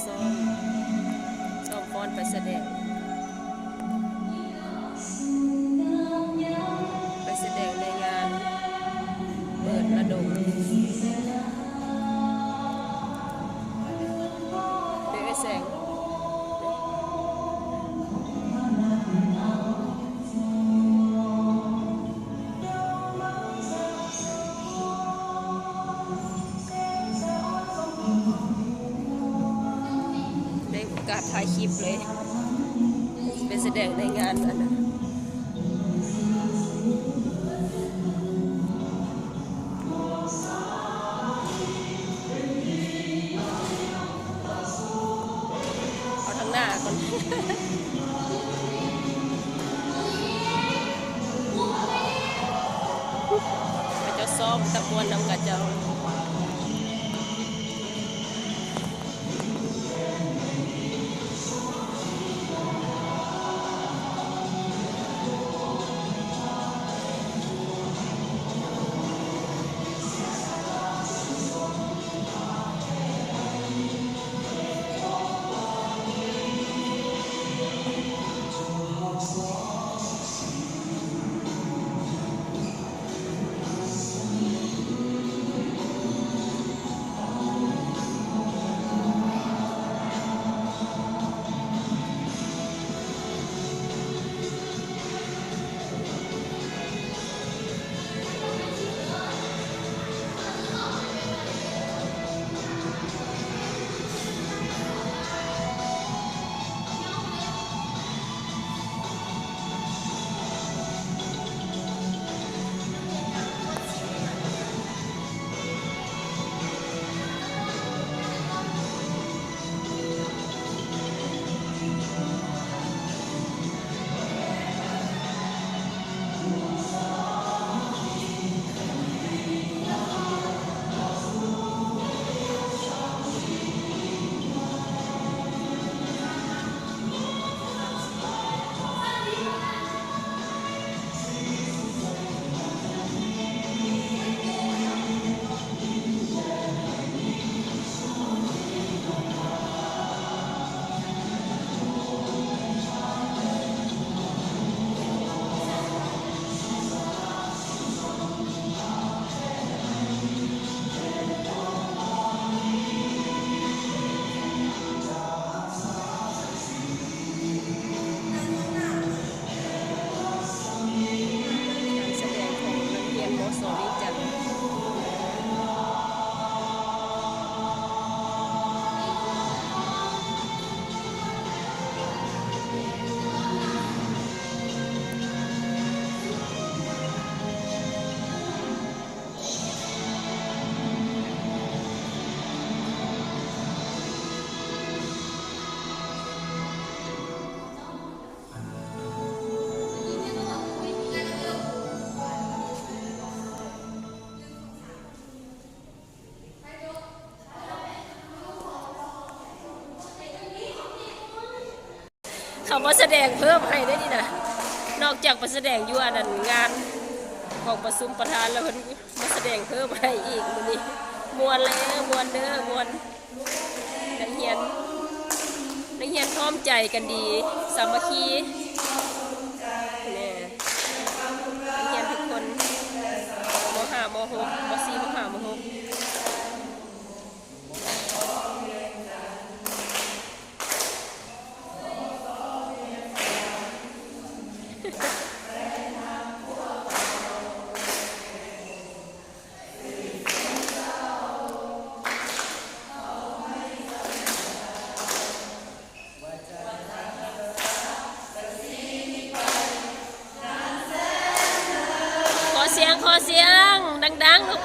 ຊ້ອມ ຊ້ອມຟ້ອນໄປສະແດງ ໄປສະແດງໃນງານເປີດລະດົມ ເດ ເອື້ອຍແສງ. ໄດ້ໂອກາດຖ່າຍຄລິບເລີຍ ໄປສະແດງໃນງານອັນນັ້ນ. ເອົາທາງໜ້າກ່ອນ ເຂົາເຈົ້າຊ້ອມຕະມ່ວນນຳເຂົາເຈົ້າ. ການສະແດງຂອງນັກຮຽນ ມສ ວຽງຈັນ. ເຂົາມາສະແດງເພີ່ມໃຫ້ເດ້ນີ້ນະ ນອກຈາກໄປສະແດງຢູ່ອັນນັ້ນ ງານກອງປະຊຸມປະທານແລ້ວ ເພິ່ນມາສະແດງເພີ່ມໃຫ້ອີກມື້ນີ້. ມ່ວນແລ້ວ ມ່ວນເດີ້ ມ່ວນ. ນັກຮຽນ ນັກຮຽນພ້ອມໃຈກັນດີ ສາມັກຄີ ແມ່ນ ນັກຮຽນທຸກຄົນ ມໍຫ້າ ມໍຫົກ ມໍສີ່ ມໍຫ້າ ມໍຫົກ. ຂໍສຽງ ຂໍສຽງ ດັງໆ ລູກ.